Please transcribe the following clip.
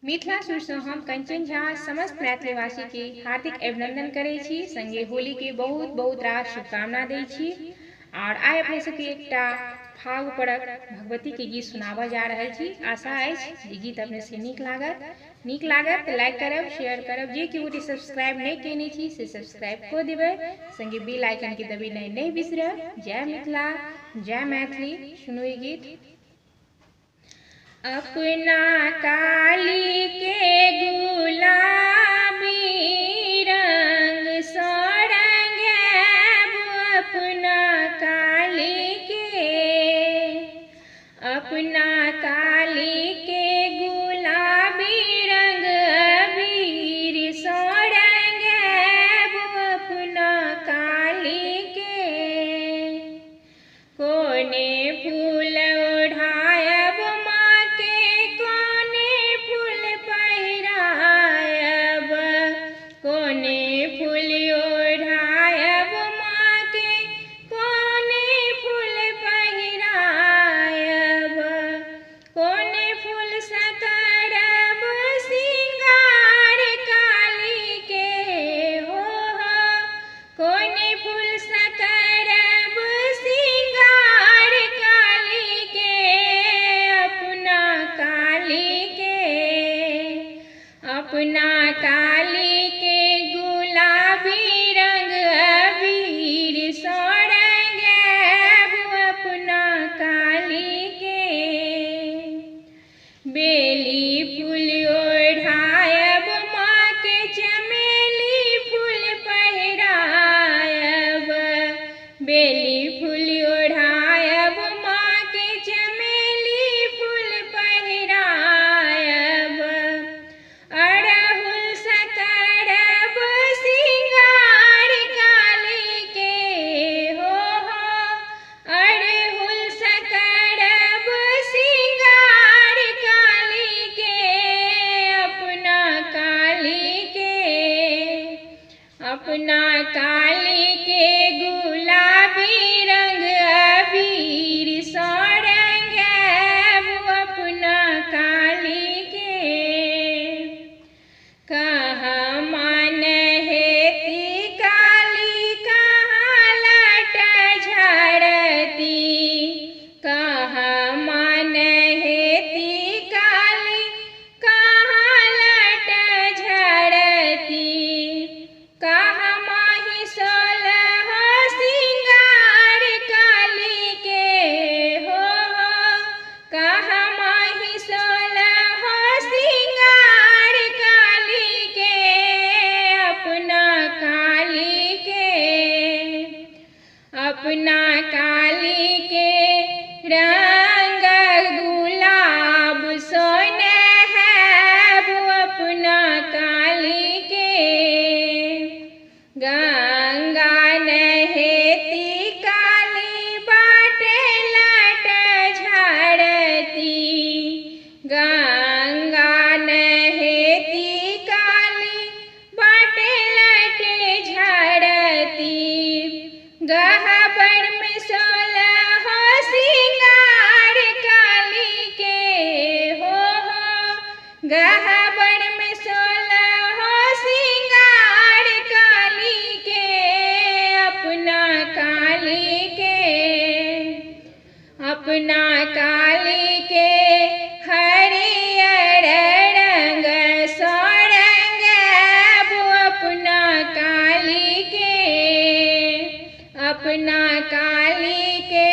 मिथिला सुरसँ हम कंचन झा समस्त मैथिलीवासी के हार्दिक अभिनंदन करै छी, संगे होली के बहुत बहुत रास शुभकामना दै छी। और आइ अपने सबके एकटा फागु परक भगवती के गीत सुनाबऽ जा रहल छी। आशा अछि जे गीत अपने सबके नीक लागत। नीक लागत तऽ लाइक करब, शेयर करब। जे केओ गोटे सब्सक्राइब नहि कयने छी से सब्सक्राइब कऽ देबै, संगे बेल आइकन के दबेनाइ नहि बिसरब। जय मिथिला, जय मैथिली। सुनू ई गीत। अपना काली के गुलाबी रंग सँ रंगायब, अपना काली के, अपना काली के गुलाबी रंग अबीर सँ रंगायब, अपना काली के। कोने फूल ओढ़ायब माँ के, कोने फूल पहिरायब, कोने फूल ओढ़ायब माँ के, कोने फूल पहिरायब, कोने फूल सँ करब सिंगार काली के, हो हो, कोने फूल सँ करब सिंगार काली के, अपना काली के, अपना काली के गुलाबी रंग अबीर सँ रंगायब, अपना काली के। बेली फूल ओढ़ायब माँ के, चमेली फूल पहिरायब, बेली फूल ओढ़ायब माँ के, चमेली फूल पहिरायब, अड़हुल सँ करब सिंगार काली के, हो हो, अड़हुल सँ करब सिंगार काली के, अपना काली के, अपना काली के गुलाबी रंग अबीर सँ रंगायब, अपना काली के। कहाँ मान हेती काली, कहाँ लट झड़ती, कहाँ मान हेती काली, कहाँ लट झड़ती, कहाँ माही सोलह सिंगार काली के, हो हो, कहाँ माही सोलह सिंगार काली के, अपना काली के, अपना काली के रंग गुलाब सँ नहायब, अपना काली के। गंगा नहेती काली बाटे लट झड़ती, गंगा नहेती काली बाटे लट झड़ती, गहबर में सोलह सिंगार काली के, हो हो, गहबर में सोलह सिंगार काली के, अपना काली के, अपना काली के हरियर रंग सँ रंगायब, अपना काली के, अपना काली के